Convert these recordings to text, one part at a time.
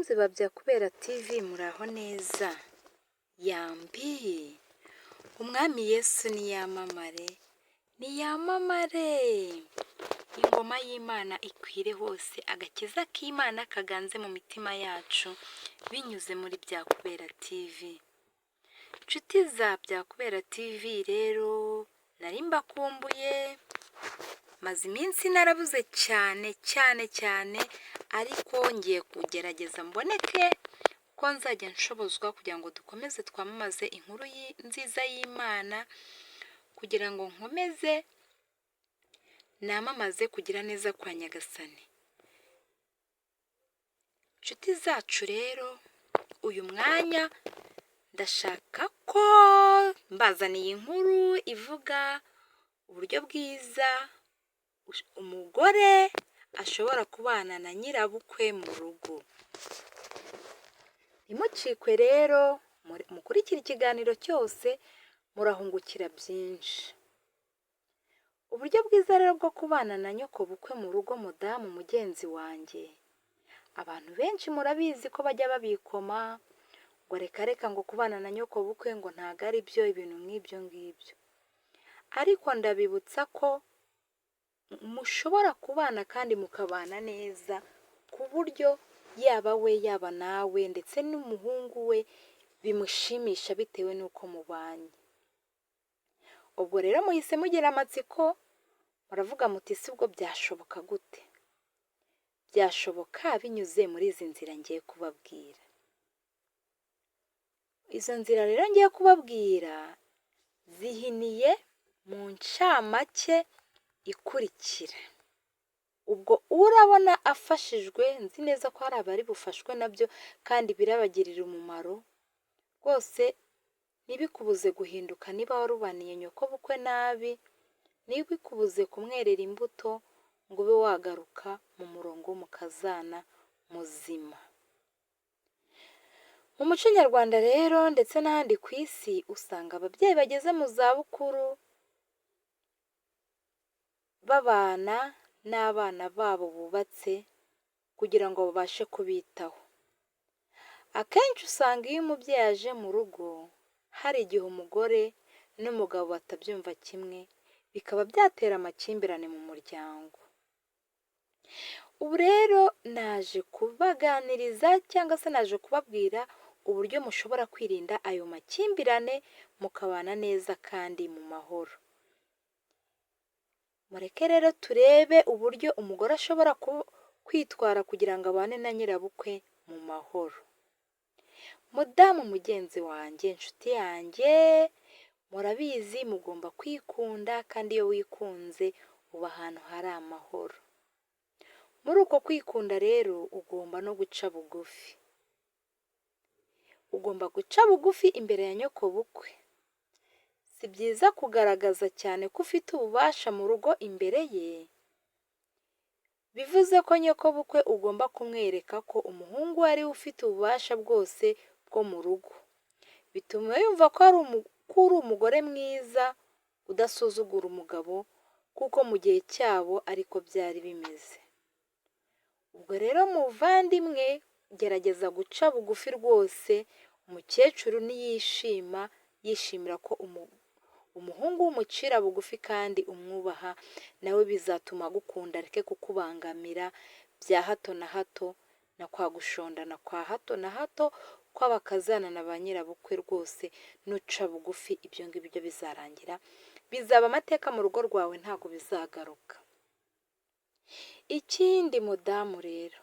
Bakunzi ba Byakubera TV, muraho neza? Yambi! Umwami Yesu niyamamare, niyamamare! Ingoma y'Imana ikwire hose, agakiza k'Imana kaganze mu mitima yacu binyuze muri Byakubera TV. Nshuti za Byakubera TV rero, nari mbakumbuye, maze iminsi narabuze cyane cyane cyane, ariko ngiye kugerageza mboneke ko nzajya nshobozwa kugira ngo dukomeze twamamaze inkuru nziza y'Imana, kugira ngo nkomeze namamaze kugira neza kwa Nyagasani. Nshuti zacu rero, uyu mwanya ndashaka ko mbazaniye inkuru ivuga uburyo bwiza umugore ashobora kubana na nyirabukwe mu rugo. Ntimucikwe rero, mukurikire ikiganiro cyose, murahungukira byinshi. Uburyo bwiza rero bwo kubana na nyokobukwe mu rugo, mudamu mugenzi wanjye, abantu benshi murabizi ko bajya babikoma ngo reka reka, ngo kubana na nyokobukwe ngo ntabwo ari byo, ibintu nk'ibyo ngibyo. Ariko ndabibutsa ko mushobora kubana kandi mukabana neza, ku buryo yaba we, yaba nawe, ndetse n'umuhungu we bimushimisha bitewe n'uko mubanye. Ubwo rero muhise mugira amatsiko, muravuga muti: "Si ubwo byashoboka gute?" Byashoboka binyuze muri izi nzira ngiye kubabwira. Izo nzira rero ngiye kubabwira zihiniye mu ncamake ikurikira. Ubwo urabona afashijwe, nzi neza ko hari abari bufashwe nabyo kandi birabagirira umumaro rwose. Ntibikubuze guhinduka niba warubaniye nyokobukwe nabi, ntibikubuze kumwerera imbuto ngo ube wagaruka mu murongo w'umukazana muzima. Mu muco nyarwanda rero, ndetse n'ahandi ku isi, usanga ababyeyi bageze mu zabukuru babana n'abana babo bubatse kugira ngo babashe kubitaho. Akenshi usanga iyo umubyeyi aje mu rugo, hari igihe umugore n'umugabo batabyumva kimwe, bikaba byatera amakimbirane mu muryango. Ubu rero naje kubaganiriza cyangwa se naje kubabwira uburyo mushobora kwirinda ayo makimbirane, mukabana neza kandi mu mahoro. Mureke rero turebe uburyo umugore ashobora kwitwara kugira ngo abane na nyirabukwe mu mahoro. Mudamu mugenzi wanjye, inshuti yanjye, murabizi mugomba kwikunda, kandi iyo wikunze uba ahantu hari amahoro. Muri uko kwikunda rero ugomba no guca bugufi. Ugomba guca bugufi imbere ya nyokobukwe. Si byiza kugaragaza cyane ko ufite ububasha mu rugo imbere ye, bivuze ko nyokobukwe ugomba kumwereka ko umuhungu we ariwe ufite ububasha bwose bwo mu rugo. Bituma yumva ko uri umugore mwiza udasuzugura umugabo, kuko mu gihe cyabo ariko byari bimeze. Ubwo rero muvandimwe, gerageza guca bugufi rwose, umukecuru niyishima, yishimira ko umuhungu w'umucira bugufi kandi umwubaha, nawe bizatuma agukunda, areke kukubangamira bya hato na hato na kwa gushondana kwa hato na hato kw'abakazana na ba nyirabukwe. Rwose nuca bugufi, ibyo ngibyo bizarangira, bizaba amateka mu rugo rwawe, ntabwo bizagaruka. Ikindi mudamu rero,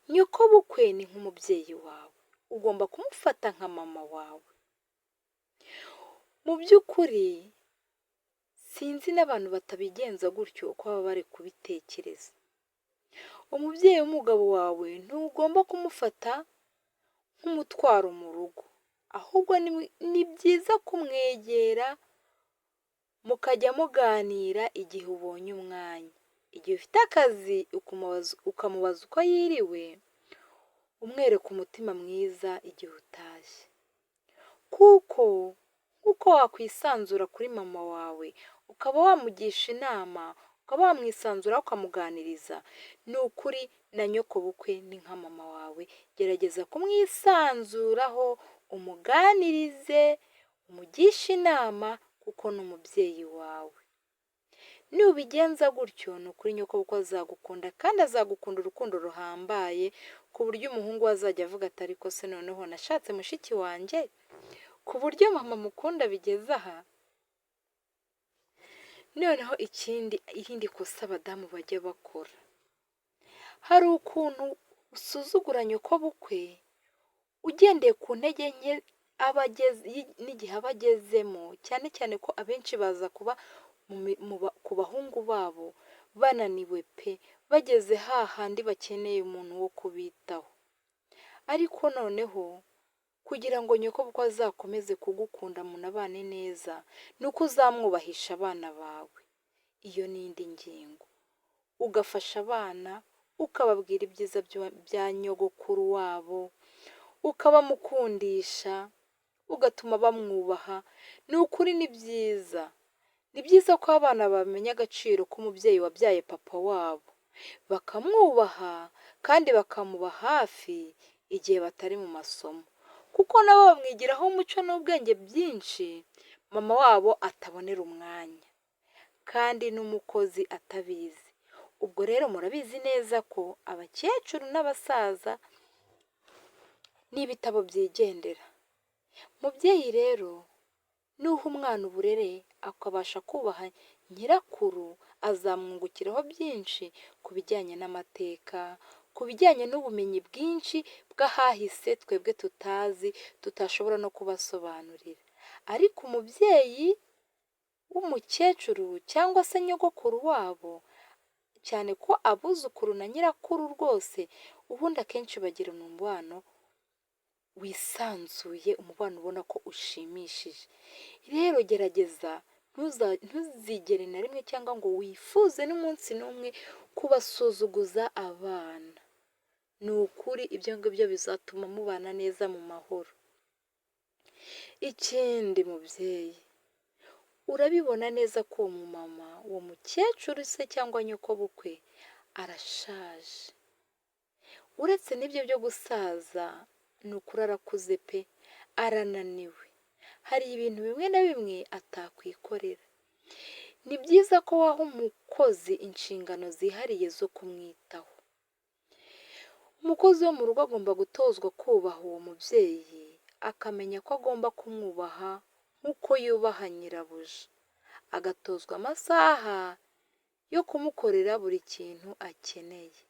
nyokobukwe ni nk'umubyeyi wawe, ugomba kumufata nka mama wawe. Mu by'ukuri sinzi n'abantu batabigenza gutyo uko baba bari kubitekereza. Umubyeyi w'umugabo wawe ntugomba kumufata nk'umutwaro mu rugo, ahubwo ni byiza kumwegera mukajya muganira igihe ubonye umwanya. Igihe ufite akazi ukamubaza uko yiriwe, umwereka umutima mwiza igihe utashye. Kuko nk'uko wakwisanzura kuri mama wawe, ukaba wamugisha inama, ukaba wamwisanzuraho ukamuganiriza, ni ukuri na nyokobukwe ni nka mama wawe, gerageza kumwisanzuraho, umuganirize, umugishe inama kuko ni umubyeyi wawe. Nubigenza gutyo, ni ukuri nyokobukwe azagukunda kandi azagukunda urukundo ruhambaye, ku buryo umuhungu we azajya avuga ati ariko se noneho nashatse mushiki wanjye ku buryo mama mukunda bigeze aha. Noneho ikindi, irindi kosa abadamu bajya bakora, hari ukuntu usuzugura nyokobukwe ugendeye ku ntege nke aba ageze n'igihe aba agezemo, cyane cyane ko abenshi baza kuba ku bahungu babo bananiwe pe, bageze hahandi bakeneye umuntu wo kubitaho. Ariko noneho kugira ngo nyokobukwe azakomeze kugukunda munabane neza, ni uko uzamwubahisha abana bawe. Iyo ni indi ngingo. Ugafasha abana, ukababwira ibyiza bya nyogokuru wabo, ukabamukundisha, ugatuma bamwubaha. Ni ukuri ni byiza. Ni byiza ko abana bamenya agaciro k'umubyeyi wabyaye papa wabo, bakamwubaha kandi bakamuba hafi igihe batari mu masomo, kuko nabo bamwigiraho umuco n'ubwenge byinshi mama wabo atabonera umwanya, kandi n'umukozi atabizi. Ubwo rero murabizi neza ko abakecuru n'abasaza ni ibitabo byigendera. Mubyeyi rero, nuha umwana uburere akabasha kubaha nyirakuru, azamwungukiraho byinshi ku bijyanye n'amateka, ku bijyanye n'ubumenyi bwinshi bw'ahahise twebwe tutazi, tutashobora no kubasobanurira. Ariko umubyeyi w'umukecuru cyangwa se nyogokuru wabo, cyane ko abuzukuru na nyirakuru rwose ubundi akenshi bagirana umubano wisanzuye, umubano ubona ko ushimishije. Rero gerageza ntuzigere na rimwe cyangwa ngo wifuze n'umunsi n'umwe kubasuzuguza abana. Ni ukuri ibyo ngibyo bizatuma mubana neza mu mahoro. Ikindi mubyeyi, urabibona neza ko uwo mumama, uwo mukecuru se cyangwa nyokobukwe arashaje. Uretse n'ibyo byo gusaza, ni ukuri arakuze pe, arananiwe. Hari ibintu bimwe na bimwe atakwikorera. Ni byiza ko waha umukozi inshingano zihariye zo kumwitaho. Umukozi wo mu rugo agomba gutozwa kubaha uwo mubyeyi, akamenya ko agomba kumwubaha nk'uko yubaha nyirabuja. Agatozwa amasaha yo kumukorera buri kintu akeneye.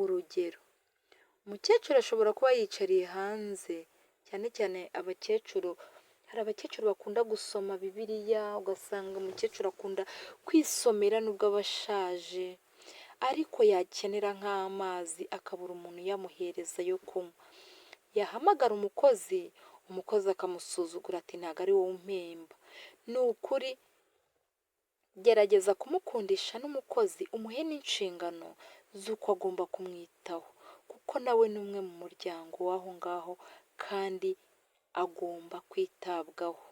Urugero, umukecuru ashobora kuba yicariye hanze, cyane cyane abakecuru, hari abakecuru bakunda gusoma Bibiliya, ugasanga umukecuru akunda kwisomera nubwo aba ashaje, ariko yakenera nk'amazi akabura umuntu uyamuhereza yo kunywa. Yahamagara umukozi, umukozi akamusuzugura ati ntabwo ari wowe umpemba. Ni ukuri gerageza kumukundisha n'umukozi, umuhe n'inshingano z'uko agomba kumwitaho, kuko nawe ni umwe mu muryango w'aho ngaho kandi agomba kwitabwaho.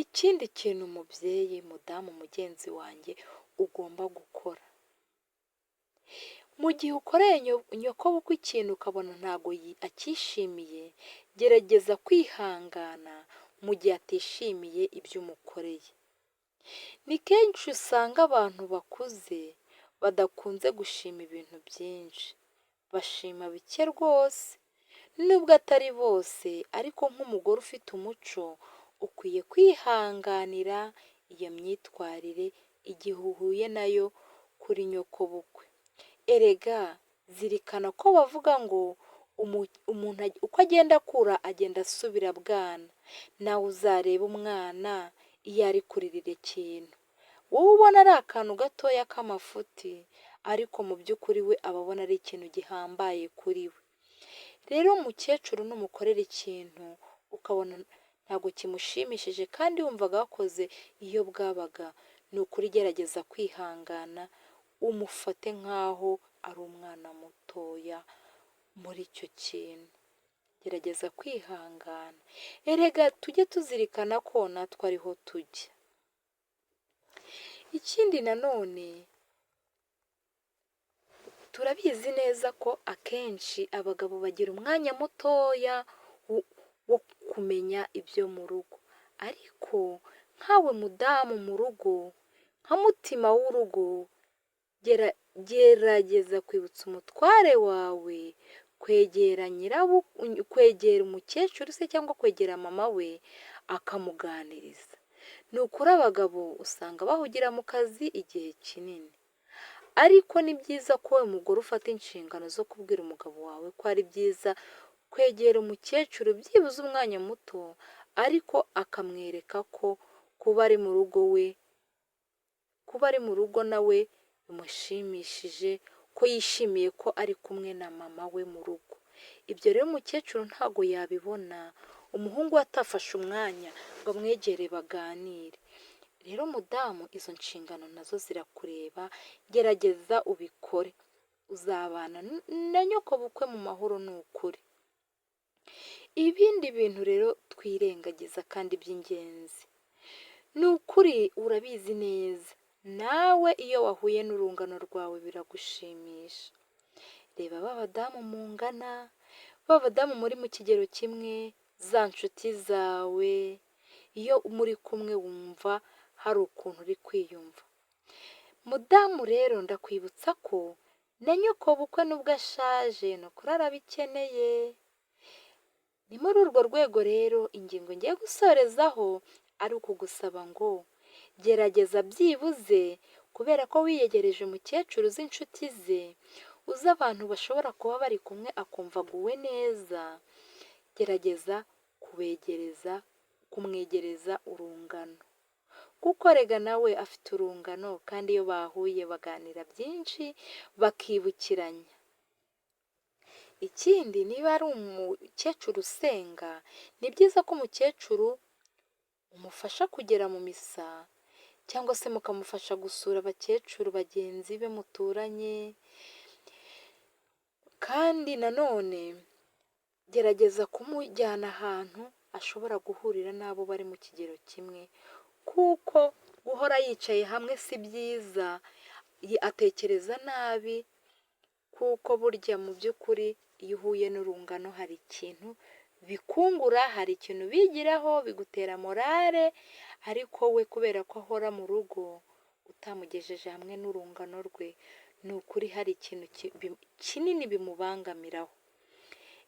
Ikindi kintu mubyeyi, mudamu mugenzi wanjye ugomba gukora, mu gihe ukoreye nyokobukwe ikintu ukabona ntabwo acyishimiye, gerageza kwihangana mu gihe atishimiye ibyo umukoreye. Ni kenshi usanga abantu bakuze badakunze gushima ibintu byinshi, bashima bike rwose. Nubwo atari bose, ariko nk'umugore ufite umuco ukwiye kwihanganira iyo myitwarire igihe uhuye nayo kuri nyokobukwe. Erega zirikana ko bavuga ngo umuntu uko agenda akura agenda asubira bwana. Nawe uzarebe umwana iyo ari kuririra ikintu, wowe ubona ari akantu gatoya k'amafuti, ariko mu by'ukuri we aba abona ari ikintu gihambaye kuri we. Rero umukecuru numukorera ikintu ukabona ntabwo kimushimishije kandi wumvaga wakoze iyo bwabaga, ni ukuri gerageza kwihangana, umufate nk'aho ari umwana mutoya muri icyo kintu. Gerageza kwihangana. Erega tujye tuzirikana ko natwe ariho tujya. Ikindi nanone turabizi neza ko akenshi abagabo bagira umwanya mutoya wo kumenya ibyo mu rugo, ariko nkawe mudamu mu rugo, nka mutima w'urugo, gerageza kwibutsa umutware wawe kwegera kwegera umukecuru se cyangwa kwegera mama we akamuganiriza. Ni ukuri abagabo usanga bahugira mu kazi igihe kinini, ariko ni byiza ko wowe mugore ufata inshingano zo kubwira umugabo wawe ko ari byiza kwegera umukecuru byibuze umwanya muto, ariko akamwereka ko kuba ari mu rugo we, kuba ari mu rugo nawe bimushimishije, ko yishimiye ko ari kumwe na mama we mu rugo. Ibyo rero umukecuru ntabwo yabibona umuhungu we atafashe umwanya ngo amwegere baganire. Rero mudamu, izo nshingano nazo zirakureba, gerageza ubikore, uzabana na nyokobukwe mu mahoro ni ukuri. Ibindi bintu rero twirengagiza kandi by'ingenzi, ni ukuri urabizi neza nawe iyo wahuye n'urungano rwawe biragushimisha. Reba ba badamu mungana, ba badamu muri mu kigero kimwe, za nshuti zawe, iyo muri kumwe wumva hari ukuntu uri kwiyumva. Mudamu rero ndakwibutsa ko na nyokobukwe nubwo ashaje ni ukuri arabikeneye. Ni muri urwo rwego rero ingingo ngiye gusorezaho ari ukugusaba ngo gerageza byibuze, kubera ko wiyegereje umukecuru uzi inshuti ze, uzi abantu bashobora kuba bari kumwe akumva aguwe neza, gerageza kubegereza, kumwegereza urungano, kuko rega nawe afite urungano kandi iyo bahuye baganira byinshi bakibukiranya. Ikindi niba ari umukecuru usenga, ni byiza ko umukecuru umufasha kugera mu misa, cyangwa se mukamufasha gusura abakecuru bagenzi be muturanye, kandi nanone gerageza kumujyana ahantu ashobora guhurira n'abo bari mu kigero kimwe, kuko guhora yicaye hamwe si byiza, atekereza nabi, kuko burya mu by'ukuri iyo uhuye n'urungano hari ikintu bikungura, hari ikintu bigiraho, bigutera morale, ariko we kubera ko ahora mu rugo utamugejeje hamwe n'urungano rwe, ni ukuri hari ikintu kinini bimubangamiraho.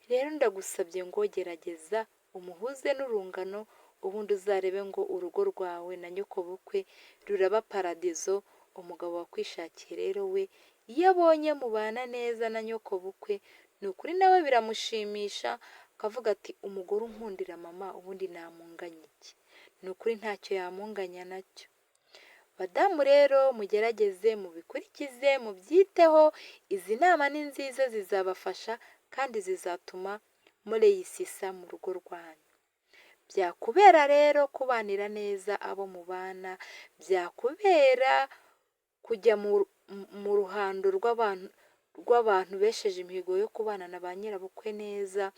Rero ndagusabye ngo gerageza umuhuze n'urungano, ubundi uzarebe ngo urugo rwawe na nyokobukwe ruraba paradizo. Umugabo wakwishakiye rero we iyo abonye mubana neza na nyokobukwe, ni ukuri nawe biramushimisha, akavuga ati umugore unkundira mama ubundi namunganya iki? Ni ukuri ntacyo yamunganya nacyo. Badamu rero mugerageze mubikurikize, mubyiteho, izi nama ni nziza zizabafasha kandi zizatuma mureyisisa mu rugo rwanyu. Byakubera rero kubanira neza abo mubana, byakubera kujya mu ruhando rw'abantu besheje imihigo yo kubana na ba nyirabukwe neza,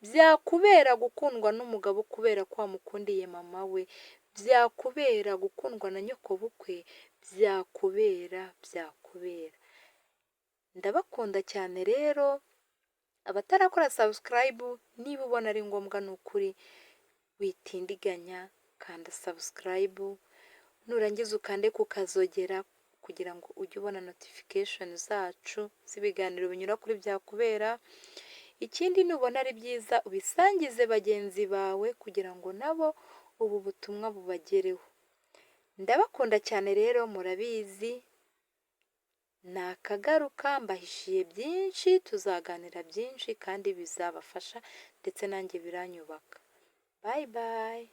byakubera gukundwa n'umugabo kubera ko wamukundiye mama we, byakubera gukundwa na nyokobukwe, byakubera. Ndabakunda cyane rero, abatarakora subscribe niba ubona ari ngombwa ni ukuri witindiganya, kanda subscribe, nurangiza ukande ku kazogera kugira ngo ujye ubona notification zacu z'ibiganiro binyura kuri Byakubera. Ikindi nubona ari byiza ubisangize bagenzi bawe kugira ngo nabo ubu butumwa bubagereho. Ndabakunda cyane rero murabizi, nakagaruka mbahishiye byinshi, tuzaganira byinshi kandi bizabafasha ndetse nanjye biranyubaka. Bye bye.